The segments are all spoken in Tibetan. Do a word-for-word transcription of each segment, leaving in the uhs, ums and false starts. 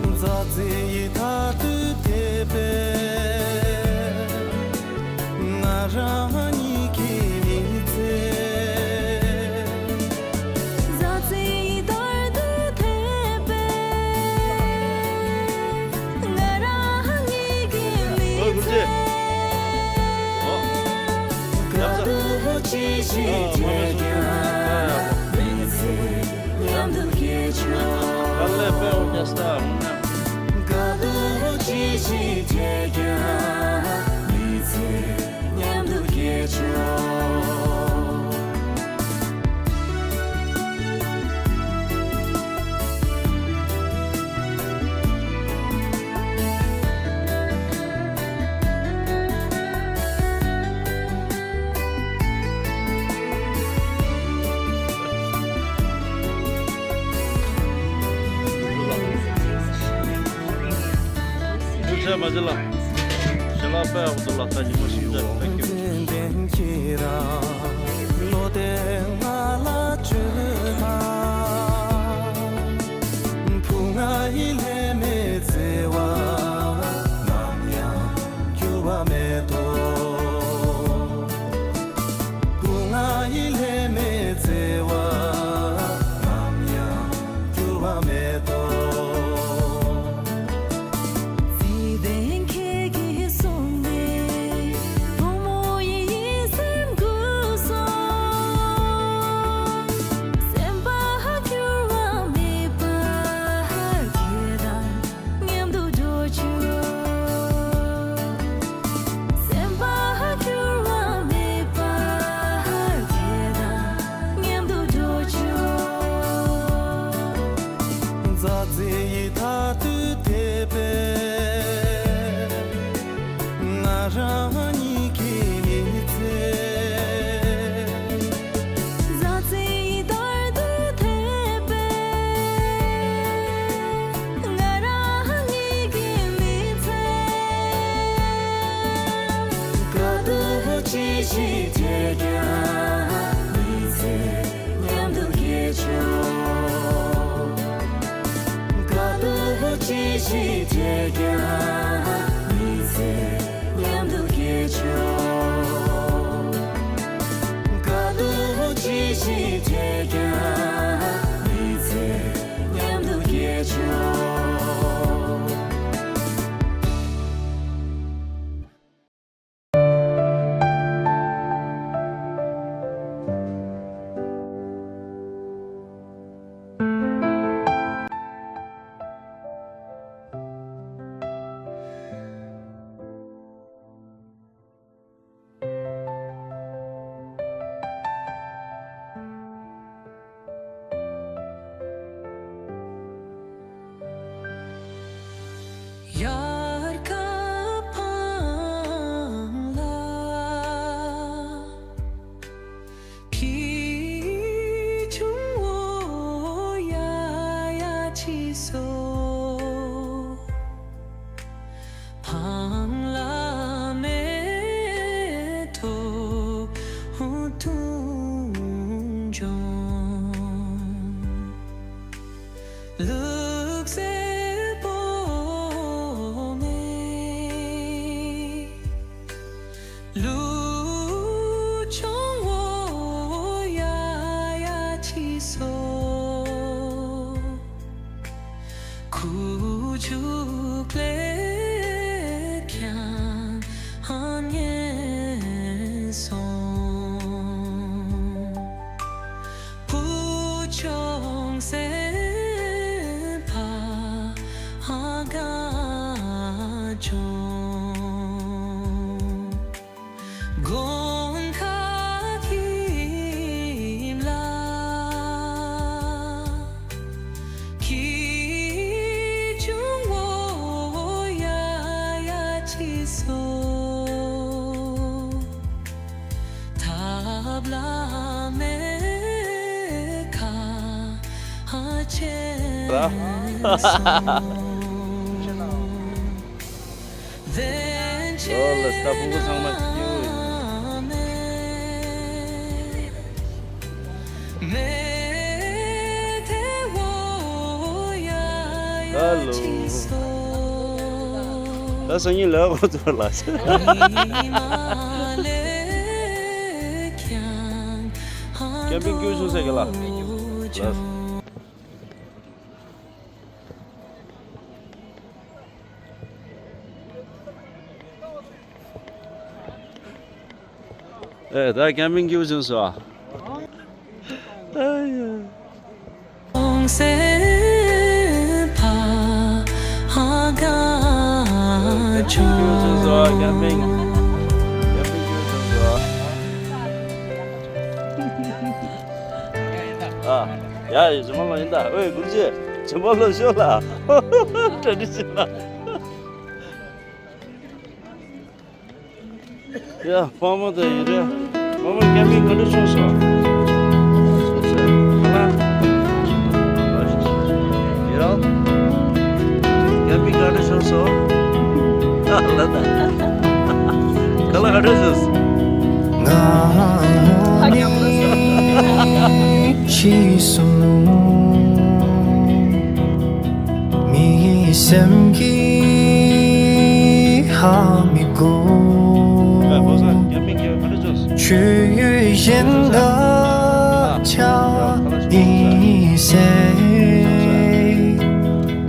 མཛའ་བརྩེ་ཡི་དར་དུ་དེད་པས། ང་རང་གཉིས་ཀྱི་མི་ཚེ། མཛའ་བརྩེ་ཡི་དར་དུ་དེད་པས། ང་རང་གཉིས་ཀྱི་མི་ཚེ། དཀའ་སྡུག་ཅི་ཞིག་འཕྲད་ཀྱང་མི་ཚེ་མཉམ་དུ་སྐྱེལ་ཆོག་དཀའ་སྡུག་ཅི་ཞིག་འཕྲད་ཀྱང་མི་ཚེ་མཉམ་དུ་སྐྱེལ་ཆོག་ཐུགས་རྗེ་ཆེ། མ་གཞི་ལ། ཞལ་ལག་དཔེ་ཡག་པོ་འདུག་ལགས། ད་ཉིན་མོ་ཞིག་ད། Thank you། བློ་བདེ་ང་ལ་བཅོས་དང་། བུ་ང་ཡི་ལྷད་མེད་བརྩེ་བ་ནམ་ཡང་འགྱུར་བ་མེད་དོ། བུ་ང་ཡི་ལྷད་མེད་བརྩེ་བ་ནམ་ཡང་འགྱུར་བ་མེད་དོ། བརྩེ་ལྡན་ཁྱེད་ཀྱིས་གསུངས་ཏེ། བུ་མོ་ཡི་ཡིད་སེམས་འགུགས་སོང་། སེམས་པ་འགྱུར་བ་མེད་པར་ཁྱེད་དང་མཉམ་དུ་འགྲོ་ཆོག་སེམས་པ་འགྱུར་བ་མེད་པར་ཁྱེད་དང་མཉམ་དུ་འགྲོ་ཆོག་མཛའ་བརྩེ་ཡི་དར་དུ་དེད་པས། ང་རང་གཉིས་ཀྱི་མི་ཚེ། མཛའ་བརྩེ་ཡི་དར་དུ་དེད་པས། ང་རང་གཉིས་ཀྱི་མི་ཚེ། དཀའ་སྡུག་ཅི་ཞིག་འཕྲད་ཀྱང་མི་ཚེ་མཉམ་དུ་སྐྱེལ་ཆོག་དཀའ་སྡུག་ཅི་ཞིག་འཕྲད་ཀྱང་མི་ཚེ་མཉམ་དུ་སྐྱེལ་ཆོག་དཀའ་སྡུག་ཅི་ཞིག་འཕྲད་ཀྱང་མི་ཚེ་མཉམ་དུ་སྐྱེལ་ཆོག་དབྱར་ཁ་ཕང་ལ། ཁྱི་ཆུང་བོ་ཡ་ཡ་ཆི་སོ། ཕང་ལ་མེ་ཏོག་འཐུང་ཅོང་། ལུག་སེར་པོ་མེ། ལུག་ཆུང་བོ་ཡ་ཡ་ཆི་སོ། ཁུ་བྱུག་ལས་ཀྱང་ཉེ་སོང་། བུ་ཆུང་སེམས་པ་དགའ་བྱུང་། དགོང་ཁ་ཁྱིམ་ལ་ཁྱི་ ཨོ་ལ་ད་ཕྲུ་གུ་ཚང་མ་སྐྱིད་པོ་ཡིན། ཧ་ལོ། ད་སང་ཉིན་ལས་ཁོ་ཚོ་ལ། ཀེམ་པིང་སྐྱིད་པོ་བྱུང་ཟེར་གི་ལ། ལགས། ཨེ། ད་ཀེམ་པིང་སྐྱིད་པོ་བྱུང་སོང་ཨ། ཨ་ཡ། ཀེམ་པིང་སྐྱིད་པོ་བྱུང་སོང་ཨ། ཀེམ་པིང་། ཀེམ་པིང་སྐྱིད་པོ་བྱུང་སོང་ཨ། ཨ། ཡ་ཡ། རྗེས་མ་ལ་ཡིན་ད། ཨོའི་གུ་རུ་ཇི། རྗེས་མ་ལ་ཤོག་ལ། གྲ་སྒྲིག་བྱེད་ལ། ཡ། པ་མ་ད་ཡིན་རེད། པ་མ་ཀེམ་པིང་ག་འདྲ་བྱུང་སོང་། ཡ། ཀེམ་པིང་ག་འདྲ་བྱུང་སོང་། ཨ་ལ་ད། ཁ་ལག་ག་འདྲ་བྱུང་སོང་། ང་ནི་ཕྱིས་སུ་མི་སེམས་ཀྱི་ཧ་མི་གོ། ཆོས་ཡུལ་གཞན་དག་ཆགས་ཡིན་ཟེར།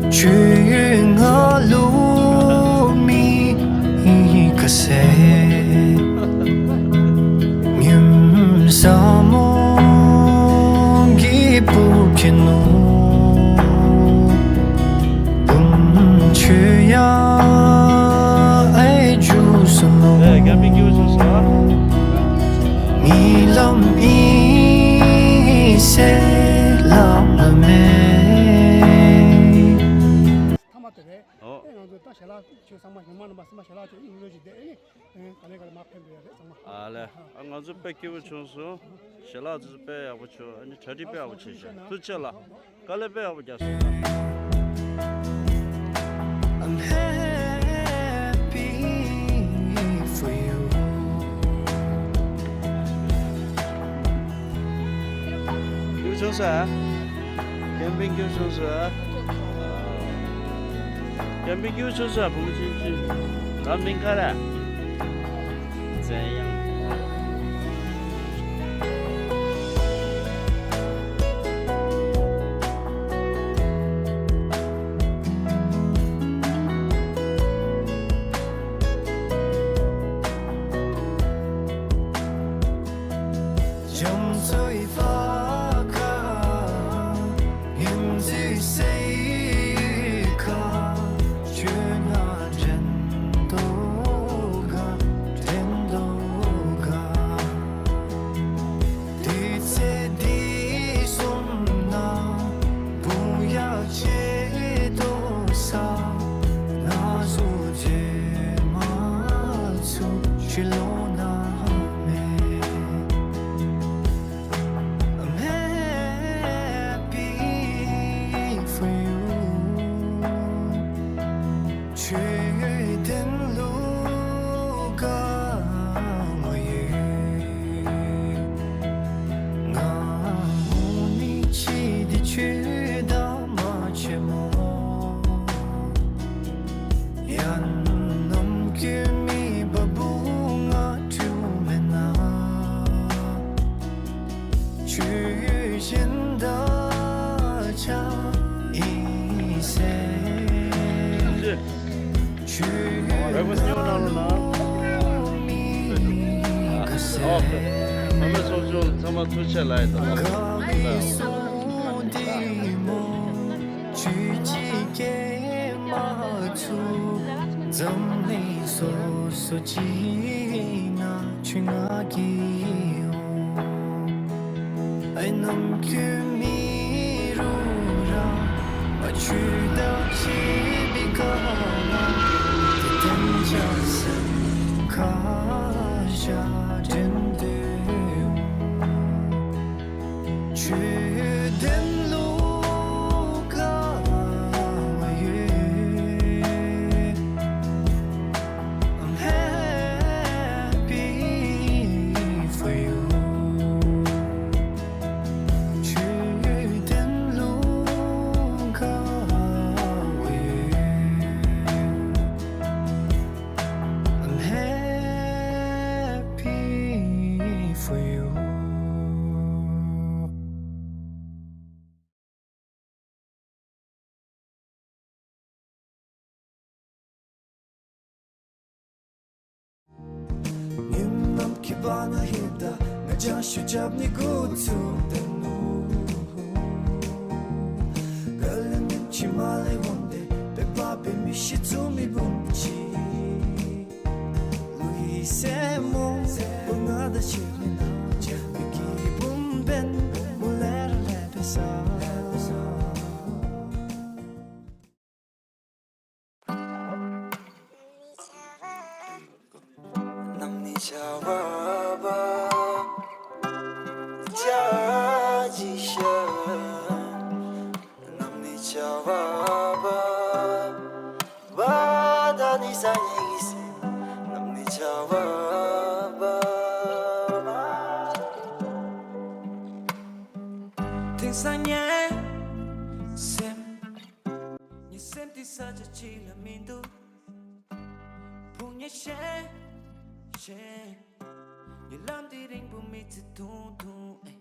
ཆོས་ཡུལ་ང་ལུ་མི་ཁ་ཟེར། ཉིམ་ས་མོ་གི་བུ་ཁྱེད་ནོ། བུམ་ཆུ་ཡ་ཨེ་ཇུ་སུ་ནོ། ཨེ། ཀེམ་པིང་སྐྱིད་པོ་བྱུང་སོང་ཨ། ཉི་ལམ་ཨི་སེ་ལ་ལ་མེ། ཐ་མ་དེ་རེད། ཨོ། ཨེ། ང་ཚོ་ད་ཞལ་ལག་ཁྱོད་ཚང་མ་ཉི་མ་རྣམ་པ་ཚང་མ་ཞལ་ལག་ཁྱོད་ཨིན་རོ་ཞིག་དེ་ཨེ་ནི། ཨ་ལས། ཨ། ང་ཚོ་དཔེ་སྐྱིད་པོ་བྱུང་སོང་། ཞལ་ལག་ཚོ་དཔེ་ཡག་པོ་བྱུང་། ཨ་ནི་གྲ་སྒྲིག་དཔེ་ཡག་པོ་བྱས་ཤག་ཐུགས་རྗེ་ཆེ་ལ། དཀའ་ལས་དཔེ་ཡག་པོ་རྒྱག་སོང་། I'm happy for you. སྐྱིད་པོ་བྱུང་སོང་ཨ། ཀེམ་པིང་སྐྱིད་པོ་བྱུང་སོང་ཨ། ཀེམ་པིང་སྐྱིད་པོ་བྱུང་སོང་ཨ། བུ་མོ་ཆུང་ཆུང་། ད་མིང་ག་རེ། བཙན་གཡང་། I'm happy for you. ཆོས་ཡུལ་དེ་ལུ་དགའ་མ་ཡོད། ང་འོ་ནི་ཆི་དེ་ཆོས་ད་མ་ཆེ་མོ། ཡང་ནམ་རྒྱུན་མི་བ་བུ་ང་ཁྲུ་མེད་ན། ཆོས་གཞན་དག་ཆགས་ཡིན་ཟེར། ཆོས་ལུགས་མི་ག་ཟེར། ཨོ། ཨ་མའི་ཚོགས་ཆུང་ཚང་མ་ཐུགས་རྗེ་ཆེ་ལབ་ཡིན་ད། དགའ་བའི་སོང་འདི་མོ། ཆོས་ཀྱི་སྐྱེས་མ་ཚུགས། འཛམ་གླིང་སོ་སོ་ཅིག་ན་ཆུ་ང་གི་འོང་། ཨེ་ནམ་རྒྱུན་མི་རུ་ར་མ་ཆུ་ད་ཆེ་བི་ག་ལ་དེ་དམ་ཆ་ས།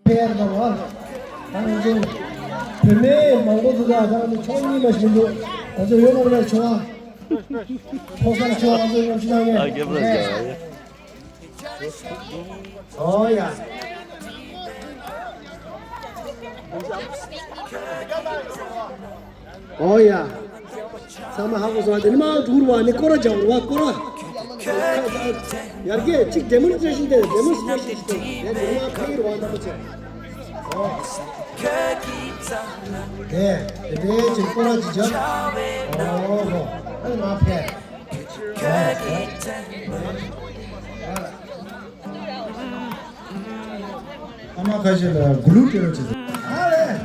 ཕེར་དང་བ། ད་ང་ཚོ་བུད་མེད་མང་པོ་འདུག་ད་ང་ཚོ་ཆུང་གཉིས་མ་ཞིག་འདུག་ང་ཚོ་ཡོད་མ་རེད་ཆུང་བ། ཕོ་གསར་ཆུང་བ་ང་ཚོ་མཉམ་ཞིག་ཨ་རྒྱབ་ལ་བཞག་ཨོ་ཡ། ཨོ་ཡ། ཚང་མ་ཧ་གོ་སོང་། དེ་ནི་མ་འགྲུར་བ་ནི་སྐོར་ར་རྒྱག་རུ་བ་སྐོར་ར། ཡར་རྒྱས་གཅིག་ཌེ་མོན་སི་ཊེ་རེ་ཤན་དེ་ཌེ་མོན་སི་ཊེ་རེ་ཤན་ཞིག་དེ་དེ་ནི་མ་ཕ་གིར་བ་འདྲ་པོ་བྱས། ཨོ། དེ་དེ་འདྲའི་ཅིག་སྐོར་ར་ཅིག་རྒྱག་ཨོ་ཧོ། ཨ་ནི་མ་ཕེབས། ཨོ་ཧོ། ཨ་མ་ཁ་ཤས་ལ་གུ་ལུ་སྤྲད་རོགས་བྱེད། ཨ་ལས།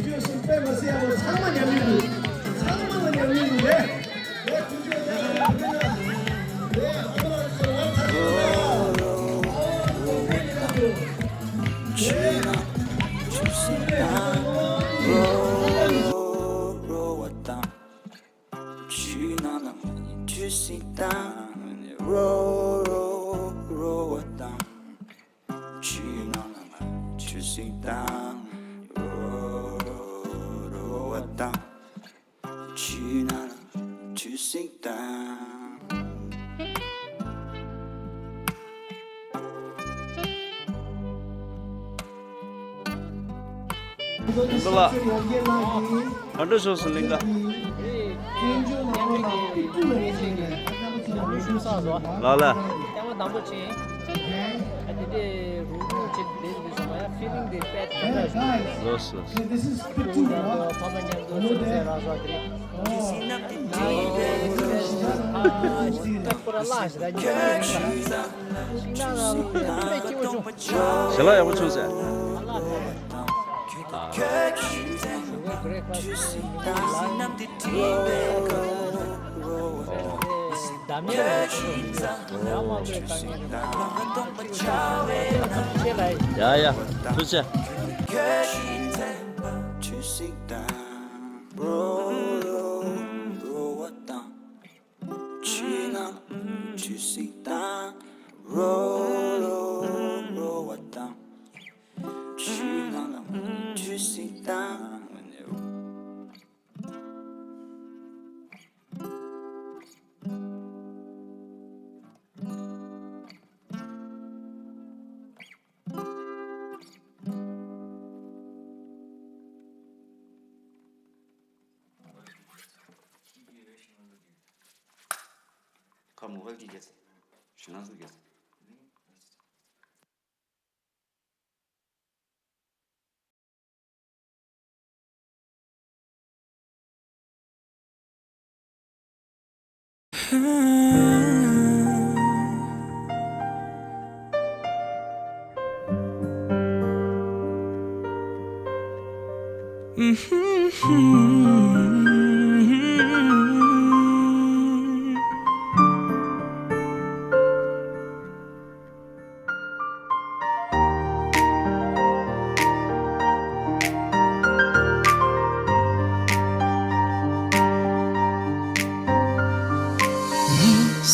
དུས་ཚོད་སུ་དཔེ་མ་སྲིད་ཡག་པོ། ཚང་མ་ཉམས་ལེན་འདུག་ཚང་མ་ལ་ཉམས་ལེན་འདུག་ལས། ལས་དུས་ཚོད་ལས་ལས་ཨ་མ་ཁ་ཤས་ལ་ཚང་མ་ལ། ཨོ་ཁོང་ཁྲོ་མི་འདུག་ཆུ་ནང་ཆུ་སྲིན་དང་རོ་རོ་རོ་བ་དང་། ཆུ་ནང་ལ་ཆུ་སྲིན་དང་རོ་རོ་རོ་བ་དང་། ཆུ་ནང་ལ་ཆུ་སྲིན་དང་རོ་རོ་རོ་བ་དང་། ཆུ་ནང་ལ་ཆུ་སྲིན་དང་། འདི་ལ། ག་འདྲ་ཤོག་སི་ལིང་ག་ལ་ལ། ལོས། ཞལ་ལག་ཡག་པོ་བྱུང་ཟེར། ཡ་ཡ། ཐུགས་རྗེ་ཆེ། ཆུ་སྲིན་དང་རོ་རོ་རོ་བ་དང་། ཆུ་ནང་ཆུ་སྲིན་དང་རོ་རོ་རོ་བ་དང་། ཆུ་ནང་ཆུ་སྲིན་དང་། ཁ་མོ་བལ་གྱི་རྒྱལ་སྲིད། ཞི་ལང་སུ་རྒྱལ་སྲིད།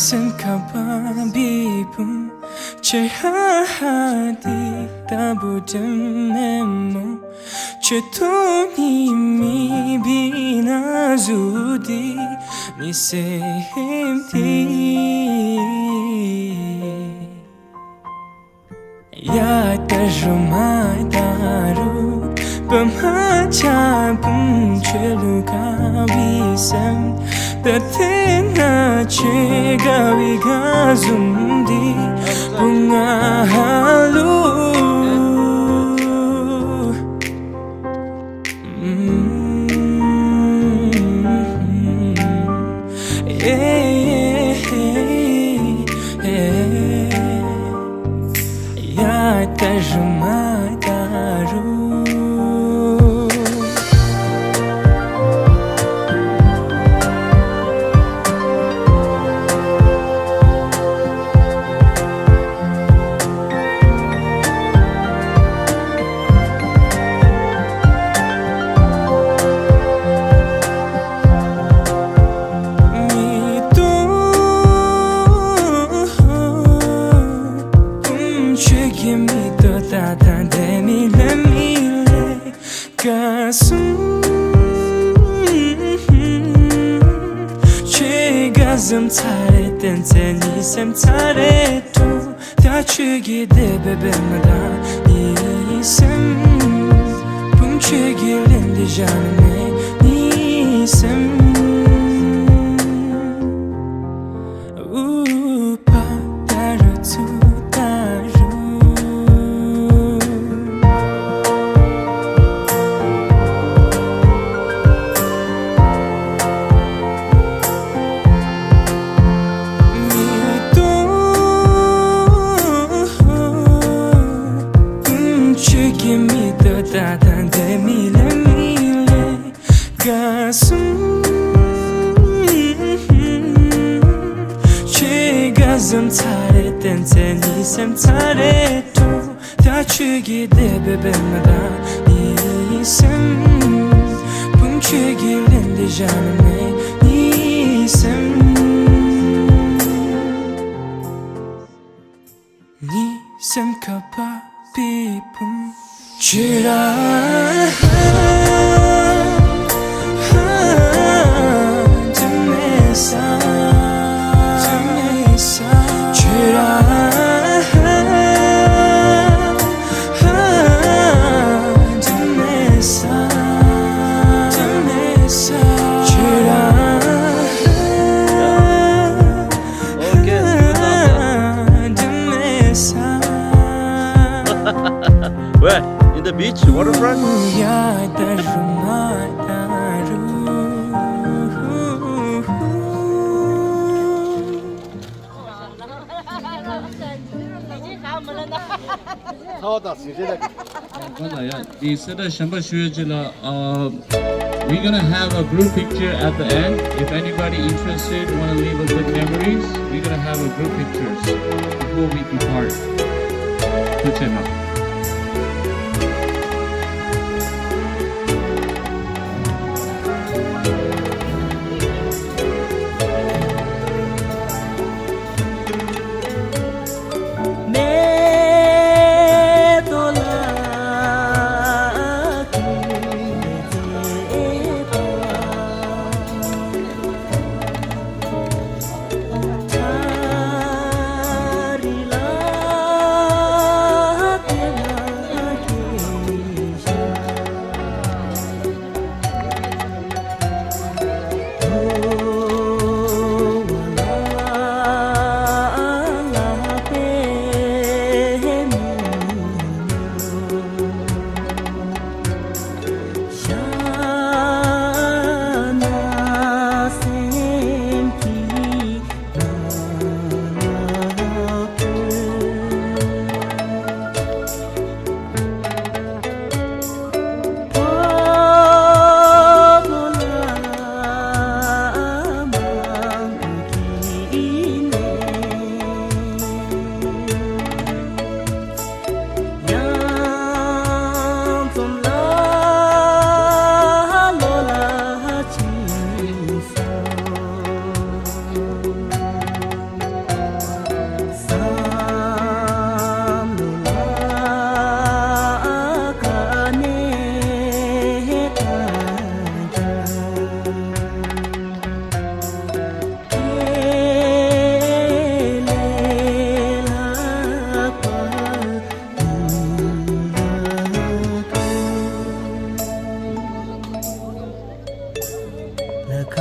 སེམས་ཁ་པ་བི་བུ་ཆེ་ཧ་ཧ་དེ་ལྟ་བུ་དྲན་མེད་མོ། ཆེ་ཐུ་ནི་མི་བི་ན་ཟུ་དེ་མི་སེམས་དེ། ད་རུ་མ་ད་རུ་པ་མ་ཆ་བུམ་ཆོས་ལུ་ག་བི་སེམས་ད་དེ་ན་ཆེ་ག་བི་ག་ཟུམ་དི་བུ་ང་ཧ་ལུ། ག་སུམ་ཆེ་ག་ཟམ་ཚ་རེ་བསྟན་ཚེ་ནི་སེམས་ཚ་རེ་ཏུ། ད་ཆོས་ཀྱི་སྡེ་པའི་པད་མ་དང་ནི་སེམས། བུམ་ཆོས་ཀྱི་ལན་འདི་བཞག་ནས་ནི་སེམས། ཨུ་པ་ད་རུ་ཚུ་ད་རུ། མི་ཏོ། ཆོས་ཀྱི་མི་ཏོ་ད་ད་འདི་མི་ལེ་མི་ལེ་ག་སུམ། ཆེ་ག་ཟམ་ཚ་རེ་བསྟན་ཚེ་ནི་སེམས་ཚ་རེ་ཏུ། ད་ཆོས་ཀྱི་སྡེ་པའི་པད་མ་དང་ནི་སེམས། བུམ་ཆོས་ཀྱི་ལན་འདི་བཞག་ནས་ནི་སེམས། ནི་སེམས་ཁ་པ་པི་བུམ་ཆོས་ར། Okay, good job, man. Where? In the beach, waterfront? ཚ་བ་དང་ཟིན་བྲིས་ལ། ཨ་ཡ། འདི་གསལ་བསྒྲགས་གཞན་པ་ཞུ་ཡ་ཅིག་ལ། Uh, we're gonna have a group picture at the end. If anybody interested, wanna leave a good memories, we're gonna have a group pictures before we depart. ཐུགས་རྗེ་གནང་།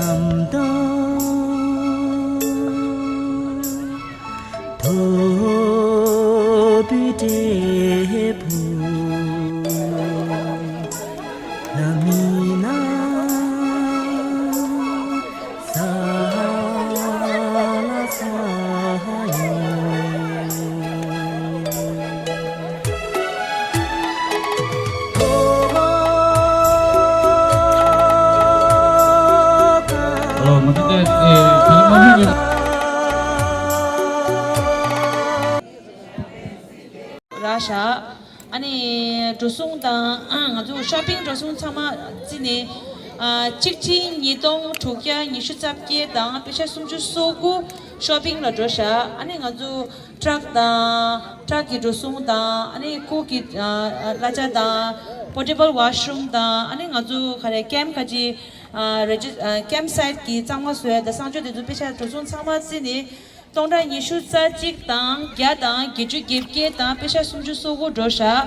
ཨོ། ང་ཚོ་དེ་ཨེ་ད་ལྟ་མ་ཤེས་ཀྱི། ར་ཤ། ཨ་ནི་འགྲོ་སོང་དང་ང་ཚོ་ཤོ་པིང་འགྲོ་སོང་ཚང་མ་རྩིས་ནས་ཨ་གཅིག་ཁྲི་ཉིས་སྟོང་དྲུག་བརྒྱ་ཉི་ཤུ་རྩ་བརྒྱད་དང་པེ་ཤ་སུམ་ཅུ་སོ་དགུ་ཤོ་པིང་ལ་འགྲོ་ཤག་ཨ་ནི་ང་ཚོ་ཊྲག་དང་ཊྲག་གི་འགྲོ་སོང་དང་ཨ་ནི་ཀོག་གི་ཨ་ཨ་གླ་ཆ་དང་པོར་ཊེ་བལ་ཝ་ཤ་རུམ་དང་ཨ་ནི་ང་ཚོ་ག་རེ་ཀེམ་ཁ་ཅིག་ཨ་རེ་ཇི་ཨ་ཀེམ་སའིཊ་གི་གཙང་མ་བཟོ་ཡ་དང་གསང་སྤྱོད་དེ་ཚོ་པེ་ཤ་འགྲོ་སོང་ཚང་མ་རྩིས་ནས། སྟོང་ཕྲག་ཉི་ཤུ་རྩ་གཅིག་དང་བརྒྱ་དང་བརྒྱད་ཅུ་གྱ་བརྒྱད་དང་པེ་ཤ་སུམ་ཅུ་སོ་དགུ་འགྲོ་ཤག་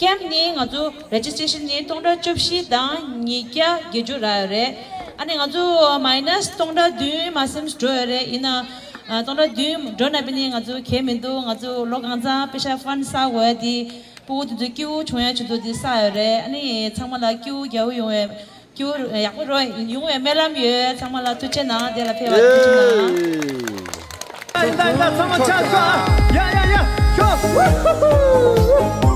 ཀེམ་ནི་ང་ཚོ་རེ་ཇི་སི་ཊེ་ཤན་ནི་སྟོང་ཕྲག་བཅུ་བཞི་དང་ཉིས་བརྒྱ་བརྒྱད་ཅུ་རག་ཡོད་རེད། ཨ་ནི་ང་ཚོ་མའི་ནས་སྟོང་ཕྲག་བདུན་མ་ཟིན་འགྲོ་ཡོད་རེད། ཡིན་ན་ཨ་སྟོང་ཕྲག་བདུན་འགྲོ་ན་པ་ནི་ང་ཚོ་གལ་མི་འདུག་ང་ཚོ་ལོ་གང་ཚང་པེ་ཤ་ཕན་ཌི་བསགས་དགོས་ཡ་དེ་སྤུ་གུ་དེ་ཚོ་སྐྱིད་པོ་བྱུང་ཡ་ཆེད་དུ་དེ་བསགས་ཡོད་རེད། ཨ་ནི་ཚང་མ་ལ་སྐྱིད་པོ་རྒྱལ་པོ་ཡོང་བའི། སྐྱུར་ཡག་པོ་རོ་ཡོང་བའི་སྨོན་ལམ་ཡོད། ཚང་མ་ལ་ཐུགས་རྗེ་གནང་། དེ་ལ་ཕེབས་པ་ཐུགས་རྗེ་གནང་། ཡ་ཡ་ཡ་ཚང་མ་ཆ་ཚ། ཡ་ཡ་ཡ། ཤོག